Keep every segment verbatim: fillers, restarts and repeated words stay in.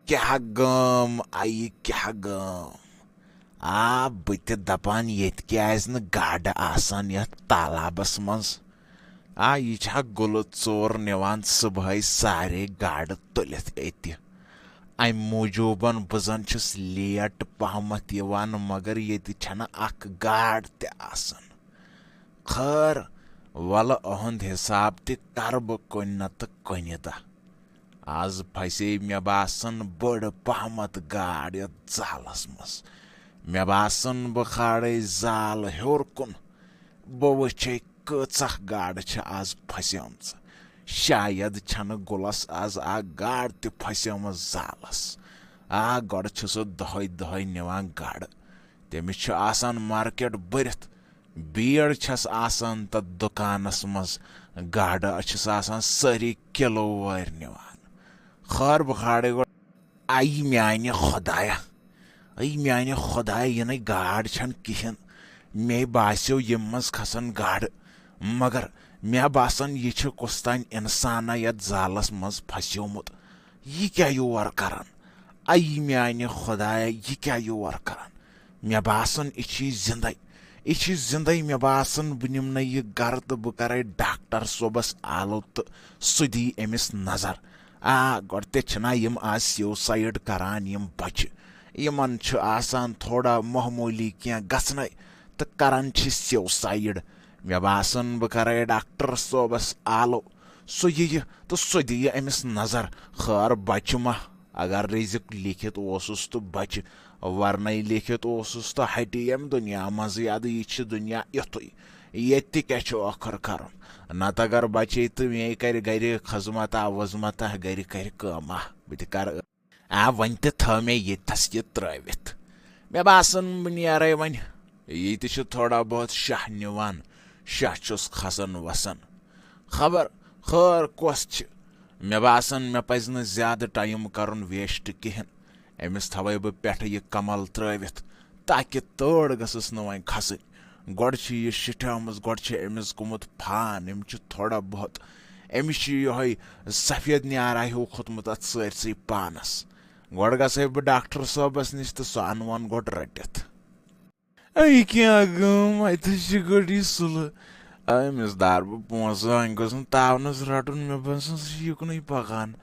کیٛاہ گٲم، آیہِ کیٛاہ گٲم۔ آ، بہٕ تہِ دَپان، ییٚتہِ کیٛازِ نہٕ گاڈٕ آسان یَتھ تالابَس منٛز؟ آ، یہِ چھا گُلہٕ ژور نِوان صُبحٲے سارے گاڈٕ تُلِتھ أتہِ؟ اَمہِ موٗجوٗبَن بہٕ زَن چھُس لیٹ پَہمَتھ یِوان، مگر ییٚتہِ چھَنہٕ اَکھ گاڈ تہِ آسان۔ خٲر، وَلہٕ، اُہُنٛد حِساب تہِ کَرٕ بہٕ کُنہِ نَتہٕ کُنہِ دۄہ۔ آز پھسے مےٚ باسان بٔڑ پہمتھ گاڈ یتھ زالس منٛز۔ مےٚ باسان بہٕ کھالے زال ہیوٚر کُن، بہٕ وٕچھے کۭژاہ گاڈٕ چھِ آز پھسیمژٕ۔ شاید چھنہٕ گُلس آز اکھ گاڈ تہِ پھسیمٕژ زالس۔ آ، گۄڈٕ چھُ سُہ دۄہے دۄہے نِوان گاڈٕ۔ تٔمِس چھُ آسان مارکیٹ بٔرِتھ۔ بیٖڑ چھَس آسان تَتھ دُکانَس منٛز، گاڈٕ چھِس آسان سٲری کِلوٗ وٲرۍ نِوان۔ خٲر بہٕ کھالے گۄڈٕ، اَے میٛانہِ خۄدایا، اَے میٛانہِ خۄدایا، یِنَے گاڈ چھَنہٕ کِہیٖنۍ۔ مے باسیو یِم منٛز کھسن گاڈٕ، مگر مےٚ باسان یہِ چھُ کُس تام اِنسانا یَتھ زالَس منٛز پھسیومُت۔ یہِ کیٛاہ یور کران؟ اَے میٛانہِ خۄدایا، یہِ کیٛاہ یور کران؟ مےٚ باسان، یہِ چھِ زِندَے۔ یہِ چھِ زِندَے۔ مےٚ باسان، بہٕ نِمہٕ نہٕ یہِ گَرٕ تہٕ بہٕ کَرَے ڈاکٹر صٲبَس آلو تہٕ سُہ دی أمِس نظر۔ آ، گۄڈٕ تہِ چھِنہ یِم آز سیوسایڈ کَران، یِم بَچہِ۔ یِمَن چھُ آسان تھوڑا معموٗلی کینٛہہ گژھنَے تہٕ کَران چھِ سیوسایڈ۔ مےٚ باسان، بہٕ کَرَے ڈاکٹر صٲبَس آلو۔ سُہ یِیہِ تہٕ سُہ دِیہِ أمِس نظر۔ خٲر، بَچہِ ما، اگر رِزِق لیکھِتھ اوسُس تہٕ بَچہِ ورنَے لیکھِتھ اوسُس تہٕ ہٹی ییٚمہِ دُنیا منٛزٕے۔ اَدٕ یہِ چھِ دُنیا یُتھُے، ییٚتہِ تہِ کیٛاہ چھُ ٲخٕر کَرُن؟ نَتہٕ اگر بَچے تہٕ مے کَرِ گَرِ خٔذمتا ؤذمتا، گَرِ کَرِ کٲما، بہٕ تہِ کَرٕ۔ آ، وۄنۍ تہِ تھٲو مےٚ ییٚتہِ تھَس یہِ ترٛٲوِتھ۔ مےٚ باسان، بہٕ نیرَے وۄنۍ۔ ییٚتہِ چھُ تھوڑا بہت شاہ نِوان، شاہ چھُس کھسان وسان۔ خبر خٲر کۄس چھِ؟ مےٚ باسان، مےٚ پَزِ نہٕ زیادٕ ٹایم کَرُن ویسٹ کِہیٖنۍ۔ أمِس تھاوَے بہٕ پٮ۪ٹھٕ یہِ کمل ترٛٲوِتھ، تاکہِ تٲر گٔژھٕس نہٕ وۄنۍ کھسٕنۍ۔ گۄڈٕ چھِ یہِ شِٹھیمٕژ، گۄڈٕ چھِ أمِس گوٚمُت فان، أمِس چھُ تھوڑا بہت، أمِس چھُ یِہوٚے سفید نیارا ہیوٗ کھوٚتمُت اَتھ سٲرسٕے پانَس۔ گۄڈٕ گژھے بہٕ ڈاکٹر صٲبَس نِش تہٕ سُہ اَنہٕ وون گۄڈٕ رٔٹِتھ۔ اے کیٛاہ گوٚو، اَتہِ چھِ گٔڑی سُلہٕ۔ اے، أمِس دار بہٕ پونٛسہٕ، وۄنۍ گوٚژھ نہٕ تاونَس رَٹُن، مےٚ باسان سُہ چھُ یُکنُے پَکان۔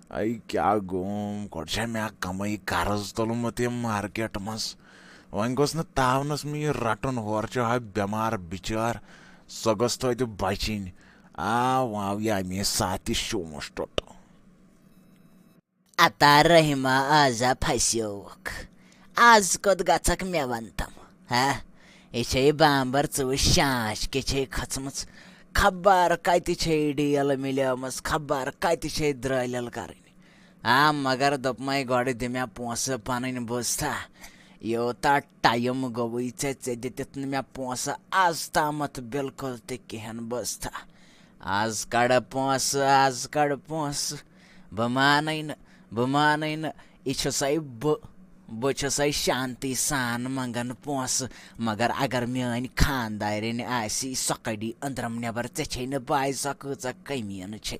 اے کیٛاہ گوٚو، گۄڈٕ چھا مےٚ کَمٕے قرض تُلمُت ییٚمہِ مارکیٹ منٛز، وۄنۍ گوٚژھ نہٕ تاونَس مےٚ یہِ رَٹُن، ہورٕ چھُ ہا بٮ۪مار بِچار، سۄ گٔژھ توتہِ بَچِنۍ۔ آ، واو، یہِ اَمے ساتہٕ تہِ شونٛٹھ ٹوٚٹ۔ عطا رحیما، آزا پھسیوکھ۔ آز کوٚت گژھکھ مےٚ وَن تم، ہا؟ یہِ چھے بامبر ژٕ وٕچھ شانٛچھ کہِ چھے کھٔژمٕژ۔ خبر کتہِ چھے ڈیل مِلیمٕژ، خبر کتہِ چھے درٲلِل کرٕنۍ۔ آ، مگر دوٚپمَے گۄڈٕ دِ مےٚ پونٛسہٕ پنٕنۍ بوٗزتھا۔ یوٗتاہ ٹایم گوٚوُے ژےٚ، ژےٚ دِتِتھ نہٕ مےٚ پونٛسہٕ آز تامَتھ بِلکُل تہِ کِہیٖنۍ بوٗزتھا۔ آز کڑ پونٛسہٕ، آز کڑ پونٛسہٕ۔ بہٕ مانَے نہٕ، بہٕ مانَے نہٕ۔ یہِ چھُسَے بہٕ، بہٕ چھُسَے شانتی سان منٛگان پونٛسہٕ۔ مگر اگر میٛٲنۍ خانٛدارِنۍ آسی، سۄ کڑی أنٛدرم نٮ۪بر۔ ژےٚ چھے نہٕ پَے سۄ کۭژاہ کٔمیٖنہٕ چھے۔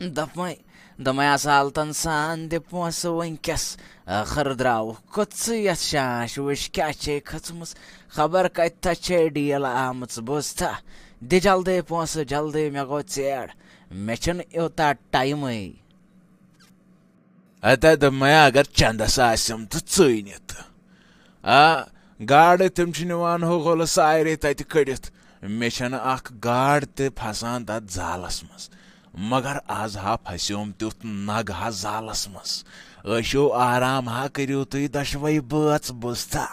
دوٚپمَے، دوٚپمَے اصالتن سان دِ پونٛسہٕ وٕنۍکٮ۪س۔ ٲخٕر درٛاوُکھ کوٚت ژٕ یَتھ شانٛچھ؟ وٕچھ کیٛاہ چھے کھٔژمٕژ۔ خبر کَتہِ تھا چھے ڈیل آمٕژ۔ بوٗزتھا؟ دِ جلدی پونٛسہٕ، جلدی، مےٚ گوٚو ژیر۔ مےٚ چھُنہٕ یوٗتاہ ٹایمٕے۔ اَتہِ دوٚپمَے، اگر چندس آسٮ۪م تہٕ ژٕے نہِ تہٕ۔ آ، گاڈٕ تِم چھِ نِوان ہُہ گولہٕ سارے تَتہِ کٔڑِتھ۔ مےٚ چھَنہٕ اکھ گاڈ تہِ پھسان تَتھ زالَس منٛز۔ مگر آز ہا پھسیوم تیُتھ نگ ہا زالَس منٛز۔ ٲسِو آرام ہا کٔرِو تُہۍ دۄشوَے بٲژ، بوٗزتھا؟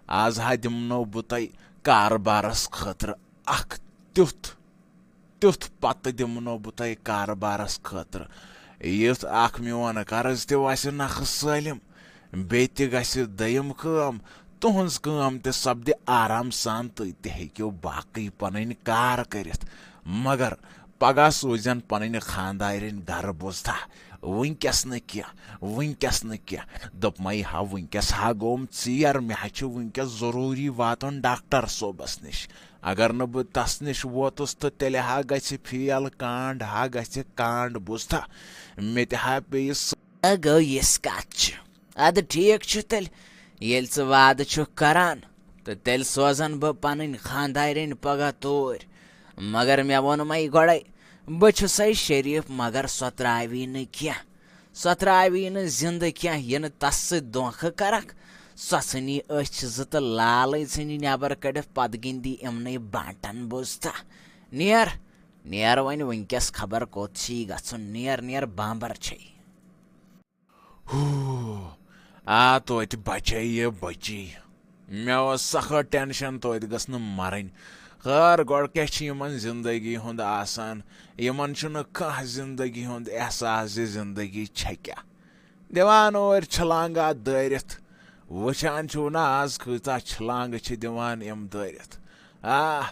آز ہا دِمنو بہٕ تۄہہِ کاربارَس خٲطرٕ اکھ تیُتھ تیُتھ پتہٕ دِمنو بہٕ تۄہہِ کاربارس خٲطرٕ۔ یُتھ اکھ میون قرض تہِ وسہِ نکھٕ سٲلِم، بیٚیہِ تہِ گژھِ دوٚیِم کٲم، تُہنٛز کٲم تہِ سپدِ آرام سان، تُہۍ تہِ ہیٚکِو باقٕے پنٕنۍ کار کٔرِتھ۔ مگر پگاہ سوٗزٮ۪ن پنٕنۍ خانٛدارِنۍ گرٕ، بوٗزتھا؟ وٕنکٮ۪س نہٕ کینٛہہ، وٕنکٮ۪س نہٕ کینٛہہ۔ دوٚپمَے ہا، وٕنکٮ۪س ہا گوٚوُم ژیر، مےٚ ہا چھُ وٕنکٮ۪س ضروٗری واتُن ڈاکٹر صٲبَس نِش۔ اگر نہٕ بہٕ تَس نِش ووتُس تہٕ تیٚلہِ ہا گژھِ فیل، کانٛڈ ہا گژھِ کانٛڈ، بوٗزتھا؟ مےٚ تہِ ہا پیٚیہِ سُہ گوٚو، یِژھ کَتھ چھِ۔ اَدٕ ٹھیٖک چھُ تیٚلہِ، ییٚلہِ ژٕ وعدٕ چھُکھ کران، تہٕ تیٚلہِ سوزَن بہٕ پَنٕنۍ خانٛدارِنۍ پگاہ توٗرۍ۔ مگر مےٚ ووٚنمَے گۄڈَے، بہٕ چھُسَے شریٖف، مگر سۄ ترٛاوی نہٕ کینٛہہ۔ سۄ ترٛاوی نہٕ زِندٕ کینٛہہ، یہِ نہٕ تَس سۭتۍ دھوکھٕ کَرَکھ۔ سۄ ژھٕنی أچھ زٕ تہٕ لالٕے ژھٕنی نٮ۪بر کٔڑِتھ، پَتہٕ گِنٛدی یِمنٕے بانٹَن، بوٗزتھا؟ نیر، نیر وۄنۍ، وٕنکیٚس خبر کوٚت چھی گژھُن، نیر، نیر، بامبر چھے۔ ہو، آ، توتہِ بچے یہِ بچی۔ مےٚ اوس سخت ٹینشن، توتہِ گٔژھ نہٕ مرٕنۍ۔ خٲر، گۄڈٕ کیٛاہ چھِ یِمن زندگی ہُنٛد آسان؟ یِمن چھُنہٕ کانٛہہ زندگی ہُنٛد احساس زِ زندگی چھےٚ کیٛاہ۔ دِوان اورۍ چھلانگہ دٲرِتھ۔ وٕچھان چھِو نہ آز کۭژاہ چھلانگہٕ چھِ دِوان یِم دٲرِتھ۔ آہ،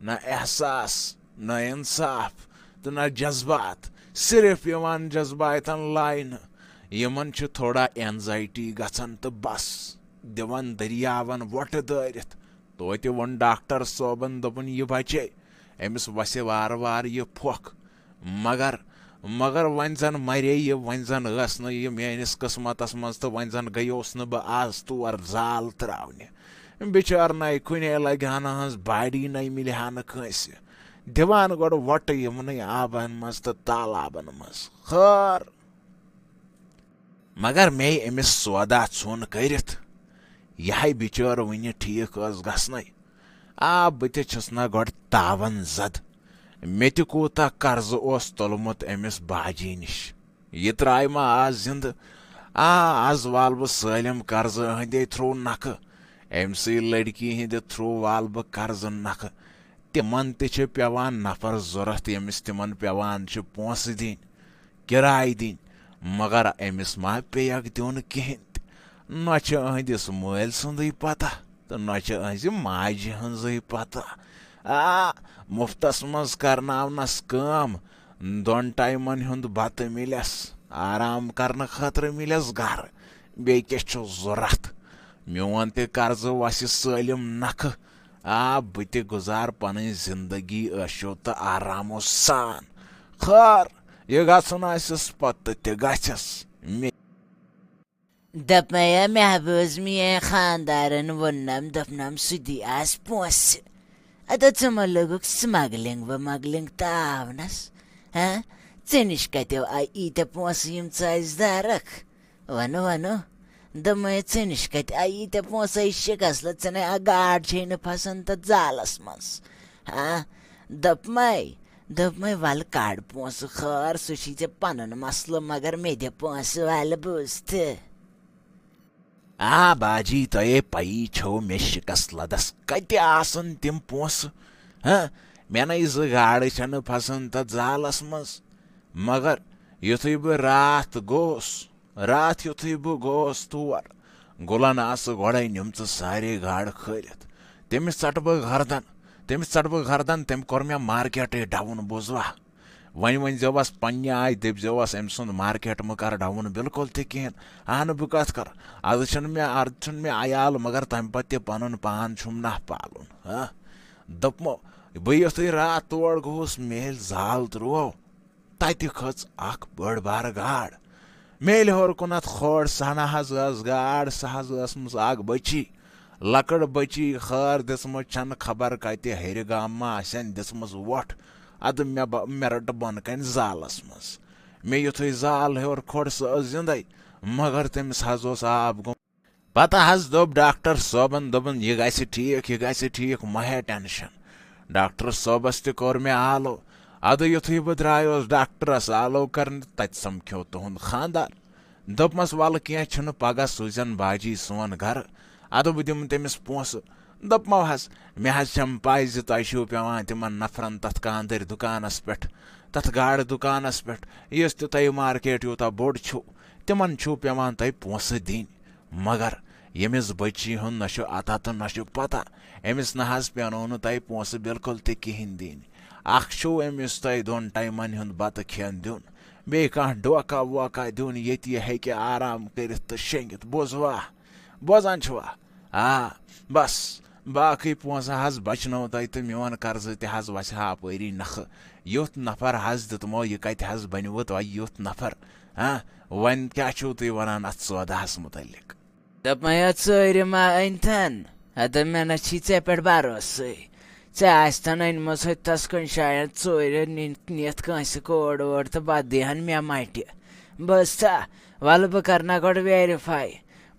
نہ احساس، نہ انصاف تہٕ نہ جذبات، صرف یِوان جذباتن لاینہٕ۔ یِمن چھِ تھوڑا اینزایٹی گژھان تہٕ بس، دِوان دٔریاون وۄٹہٕ دٲرِتھ۔ توتہِ ووٚن ڈاکٹر صٲبن، دوٚپُن، یہِ بچے، أمِس وسہِ وارٕ وارٕ یہِ پھۄکھ۔ مگر، مگر وۄنۍ زن مرے یہِ، وۄنۍ زن ٲس نہٕ یہِ میٲنِس قٕسمتس منٛز، تہٕ وۄنۍ زن گٔیوس نہٕ بہٕ آز تور زال تراونہِ۔ بِچارنَے کُنے لگہِ ہا نہٕ ہٕنٛز باڈی، نَے مِلہِ ہا نہٕ کٲنٛسہِ۔ دِوان گۄڈٕ وۄٹہٕ یِمنٕے آبن منٛز تہٕ تالابن منٛز۔ خٲر۔ مگر مے أمِس سودا ژھوٚن کٔرِتھ، یہِ ہے بِچٲر وٕنہِ ٹھیٖک ٲس گژھنَے۔ آ، بہٕ تہِ چھُس نہ گۄڈٕ تاوَن زد۔ مےٚ تہِ کوٗتاہ قرضہٕ اوس تُلمُت أمِس باجی نِش۔ یہِ ترٛایہِ ما آز زِندٕ؟ آ، آز والہٕ بہٕ سٲلِم قرضہٕ أہٕنٛدے تھرٛوٗ نکھٕ۔ أمۍ سٕے لڑکی ہٕنٛدِ تھرٛوٗ والہٕ بہٕ قرضہٕ نکھٕ۔ تِمن تہِ چھِ پٮ۪وان نفر ضوٚرتھ، ییٚمِس تِمن پٮ۪وان چھِ پونٛسہٕ دِنۍ، کِراے دِنۍ۔ مگر أمِس ما پیٚیَکھ دیُن کِہیٖنۍ تہِ۔ نہ چھِ أہٕنٛدِس مٲلۍ سُنٛدٕے پتہ تہٕ نہ چھِ أہٕنٛزِ ماجہِ ہٕنٛزٕے پتہ۔ آ، مُفتس منٛز کرناونس کٲم، دۄن ٹایمن ہُنٛد بتہٕ مِلٮ۪س، آرام کرنہٕ خٲطرٕ مِلٮ۪س گرٕ، بیٚیہِ کیٛاہ چھُ ضوٚرتھ؟ میون تہِ قرضہٕ وسہِ سٲلِم نکھٕ۔ آ، بہٕ تہِ گُزار پنٕنۍ زندگی عٲشو تہٕ آرامو سان۔ خٲر، یہِ گژھُن آسٮ۪س پتہٕ تہِ گژھٮ۪س۔ مےٚ دوٚپمَے، مےٚ بوٗز میٛٲنۍ خانٛدارَن ووٚننَم، دوٚپنَم، سُہ دی آز پونٛسہٕ۔ اَدٕ ژٕ مہ لوٚگُکھ smuggling ومگلنگ تاونَس۔ ہاں؟ ژےٚ نِش کَتیو آے ییٖتیٛاہ پونٛسہٕ یِم ژٕ اَسہِ دَرَکھ؟ وَنہٕ، وَنہٕ۔ دوٚپمَے، ژےٚ نِش کَتہِ آے ییٖتیٛاہ پونٛسہٕ؟ اَے شِکَس لہٕ، ژےٚ نے اَکھ گاڈ چھے نہٕ پھَسان تَتھ زالَس منٛز۔ ہاں؟ دوٚپمَے، دوٚپمَے، وَلہٕ کَڑ پونٛسہٕ، خٲر، سُہ چھُے ژےٚ پَنُن مسلہٕ، مگر مےٚ دِ پونٛسہٕ، وَلہٕ بوٗزتھٕ۔ آ باجی، تۄہے پَیی چھو، مےٚ شِکَس لَدَس کَتہِ آسَن تِم پونٛسہٕ؟ ہہ، مےٚ نَے زٕ گاڈٕ چھَنہٕ پھَسان تَتھ زالَس منٛز۔ مگر یُتھُے بہٕ راتھ گوس، راتھ یُتھُے بہٕ گوس تور، گُلَن آسہٕ گۄڈَے نِمژٕ سارے گاڈٕ کھٲلِتھ۔ تٔمِس ژَٹہٕ بہٕ گردَن، تٔمِس ژَٹہٕ بہٕ گردَن، تٔمۍ کوٚر مےٚ مارکیٹٕے ڈاوُن، بوٗزوا؟ وۄنۍ ؤنۍ زیوس پننہِ آیہِ، دٔپۍ زیوس أمۍ سُنٛد مارکیٹ مہٕ کر ڈاوُن بالکل تہِ کِہیٖنۍ۔ اہنہٕ، بہٕ کتھ کرٕ؟ از چھُنہٕ مےٚ، از چھُنہٕ مےٚ عیال، مگر تمہِ پتہٕ تہِ پنُن پان چھُم نہ پالُن۔ ہاں؟ دوٚپمو، بہٕ یُتھُے راتھ تور گوٚوُس، مےٚ ییٚلہِ زال ترٛوو، تتہِ کھٔژ اکھ بٔڑ بارٕ گاڈ۔ مےٚ ییٚلہِ ہیوٚر کُنتھ کھول، سۄ نہ حظ ٲس گاڈ، سۄ حظ ٲسمٕژ اکھ بٔچی۔ لۄکٕٹ بٔچی خٲر دِژمٕژ چھَنہٕ خبر کَتہِ، ہیٚرِ گامہٕ ما آسٮ۪ن دِژمٕژ وۄٹھ۔ اَدٕ مےٚ بہ-، مےٚ رٔٹ بۄنہٕ کَنہِ زالَس منٛز۔ مےٚ یُتھُے زال ہیوٚر کھوٚٹ، سۄ ٲس زِندَے، مگر تٔمِس حظ اوس آب گوٚمُت۔ پَتہٕ حظ دوٚپ ڈاکٹر صٲبَن، دوٚپُن، "یہِ گژھِ ٹھیٖک، یہِ گژھِ ٹھیٖک، مہ ہےٚ ٹٮ۪نشَن۔" ڈاکٹر صٲبَس تہِ کوٚر مےٚ آلو۔ اَدٕ یُتھُے بہٕ درٛایوس ڈاکٹرَس آلو کَرنہِ، تَتہِ سَمکھیو تُہُنٛد خانٛدار۔ دوٚپمَس، "وَلہٕ کینٛہہ چھُنہٕ، پَگاہ سوٗزٮ۪ن باجی سون گَرٕ، اَدٕ بہٕ دِمہٕ تٔمِس پونٛسہٕ۔" دوٚپمو حظ، "مےٚ حظ چھَم پَے زِ تۄہہِ چھُو پٮ۪وان تِمَن نفرَن تَتھ کانٛدٕرۍ دُکانَس پٮ۪ٹھ، تَتھ گاڈٕ دُکانَس پٮ۪ٹھ، یُس تہِ تۄہہِ مارکیٹ یوٗتاہ بوٚڑ چھُو، تِمَن چھُو پٮ۪وان تۄہہِ پونٛسہٕ دِنۍ۔ مگر ییٚمِس بٔچی ہُنٛد نہ چھُ اَتا تہٕ نہ چھُ پَتہ، أمِس نہ حظ پٮ۪نو نہٕ تۄہہِ پونٛسہٕ بالکل تہِ کِہیٖنۍ دِنۍ۔ اَکھ چھُو أمِس تۄہہِ دۄن ٹایمَن ہُنٛد بَتہٕ کھٮ۪ن دیُن، بیٚیہِ کانٛہہ ڈوکا ووکا دیُن، ییٚتہِ یہِ ہیٚکہِ آرام کٔرِتھ تہٕ شیٚنگِتھ۔ بوزوا؟ بوزان چھِوا؟ آ، بس، باقٕے پونٛسہٕ حظ بچنو تۄہہِ تہٕ میون قرضہٕ تہِ حظ وسہِ ہا اپٲری نکھٕ۔ یُتھ نفر حظ دیُتمو، یہِ کتہِ حظ بنیوٕ تۄہہِ یُتھ نفر؟ ہاں، وۄنۍ کیٛاہ چھِو تُہۍ وَنان اَتھ سوداہَس مُتعلِق؟ دوٚپمَے، یَتھ ژوٗرِ ما أنۍتَن؟ ہَتہٕ مےٚ نہ چھی ژےٚ پٮ۪ٹھ بھروسٕے۔ ژےٚ آسہِ تَن أنۍمٕژ ہوٚتہِ تَس کُنہِ جایہِ ژوٗرِ نِتھ کٲنٛسہِ کوڈ ووڈ تہٕ پَتہٕ دی ہَن مےٚ مَٹہِ۔ بوٗزتھا؟ وَلہٕ بہٕ کَرٕ نا گۄڈٕ ویرِفاے۔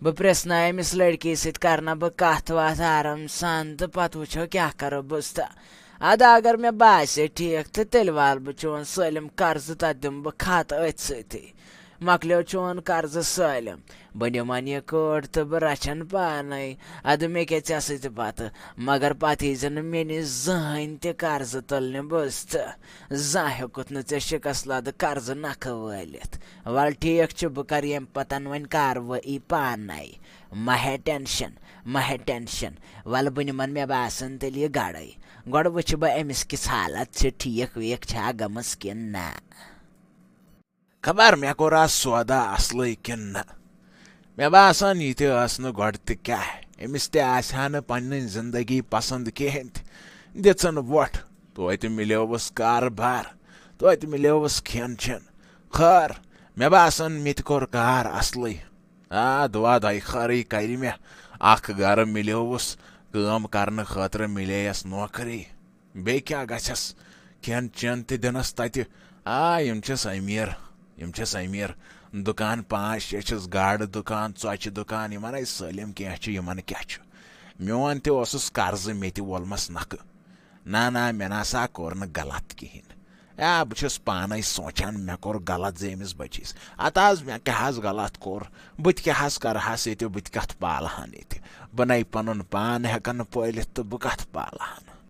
بہٕ پرٛژھناوٕ أمِس لٔڑکی سۭتۍ، کَرٕ نا بہٕ کَتھ وَتھ آرام سان تہٕ پَتہٕ وٕچھو کیٛاہ کَرو۔ بوٗزتھا؟ اَدٕ اگر مےٚ باسہِ ٹھیٖک تہٕ تیٚلہِ والہٕ بہٕ چون سٲلِم قرضہٕ، تَتھ دِمہٕ بہٕ خط أتھۍ سۭتی۔ مۄکلیو چون قرضہٕ سٲلِم۔ بہٕ نِمَن یہِ کٲڈ تہٕ بہٕ رَچھَن پانَے۔ اَدٕ مےٚ کیٛاہ ژےٚ سۭتۍ پَتہٕ؟ مگر پَتہٕ ییٖزِ نہٕ مےٚ نِش زٕہٕنۍ تہِ قرضہٕ تُلنہِ، بوٗزتھٕ؟ زانٛہہ ہیوٚکُتھ نہٕ ژےٚ شِکَس لَدٕ قرضہٕ نَکھٕ وٲلِتھ۔ وَلہٕ ٹھیٖک چھُ، بہٕ کَرٕ ییٚمہِ پَتَن وۄنۍ کاروٲیی پانَے۔ مہ ہےٚ ٹٮ۪نشَن، مہ ہےٚ ٹٮ۪نشَن۔ وَلہٕ بہٕ نِمَن، مےٚ باسان، تیٚلہِ یہِ گَڑَے۔ گۄڈٕ وٕچھِ بہٕ أمِس کِژھ حالت چھِ، ٹھیٖک ویٖک چھا گٔمٕژ کِنہٕ نہ۔ خبر مےٚ کوٚر آز سودا اصلٕے کِنہٕ نہ۔ مےٚ باسان، یہِ تہِ ٲس نہٕ گۄڈٕ تہِ کیٛاہ، أمِس تہِ آسہِ ہا نہٕ پنٕنۍ زندگی پسند کِہینۍ تہِ۔ دِژٕن وۄٹھ، توتہِ مِلیووُس کارٕبار، توتہِ مِلیووُس کھٮ۪ن چٮ۪ن۔ خٲر، مےٚ باسان، مےٚ تہِ کوٚر کار اصلٕے۔ آ، دُعا دۄیہِ خٲرٕے کرِ مےٚ۔ اکھ گرٕ مِلیووُس، کٲم کرنہٕ خٲطرٕ مِلییس نوکری۔ بیٚیہِ کیٛاہ گژھٮ۪س؟ کھٮ۪ن چٮ۪ن تہِ دِنَس تَتہِ۔ آ، یِم چھِس أمیٖر، یِم چھِس أمیٖر۔ دُکان پانٛژھ شےٚ چھِس، گاڈٕ دُکان، ژۄچہِ دُکان، یِمَن ہے سٲلِم کینٛہہ چھُ، یِمَن کیٛاہ چھُ؟ میون تہِ اوسُس قرضہٕ، مےٚ تہِ وولمَس نَکھٕ۔ نہ، نہ، مےٚ نہ سا کوٚر نہٕ غلط کِہیٖنۍ۔ آ، بہٕ چھُس پانَے سونٛچان، مےٚ کوٚر غلط زِ أمِس بٔچِس۔ اَتھ حظ، مےٚ کیٛاہ حظ غلط کوٚر؟ بہٕ تہِ کیٛاہ حظ کَرٕ ہَس ییٚتہِ، بہٕ تہِ کَتھ پالہٕ ہَن ییٚتہِ؟ بہٕ نَے پَنُن پان ہٮ۪کَن نہٕ پٲلِتھ تہٕ بہٕ کَتھ پالہٕ ہَن؟